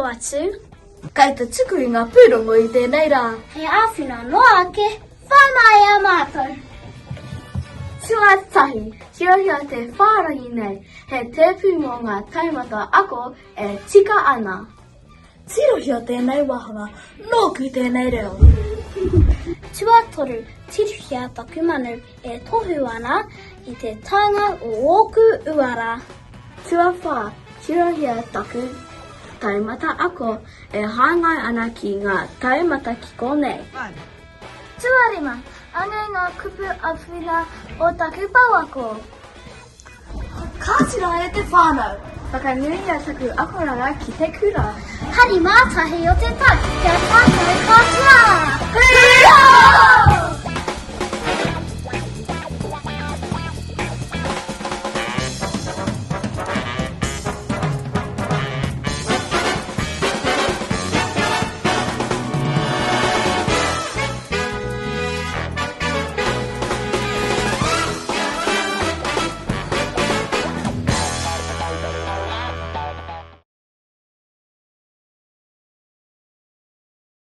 atu. Kei te tuku i ngā pūrongo i tēnei rā. Hei āwhina noa ake, whai mai i a mātou. Tuatahi, tirohia te whārangi nei, he tēpu mō ngā taumata ako e tika ana. Tirohia tēnei wāhanga, nōku tēnei reo. Tuatoru, tirohia taku manu e tohu ana i te taunga o ōku uara. Tuawhā, tirohia taku taumata ako e hāngai ana ki ngā taumata kiko nei. Tuarima, anei ngā kupu āwhina o taku pouako. Kāti rā e te whānau! Whakanuia taku akoranga ki te kura. Hari mātahi o te tau ki a tātou katoa!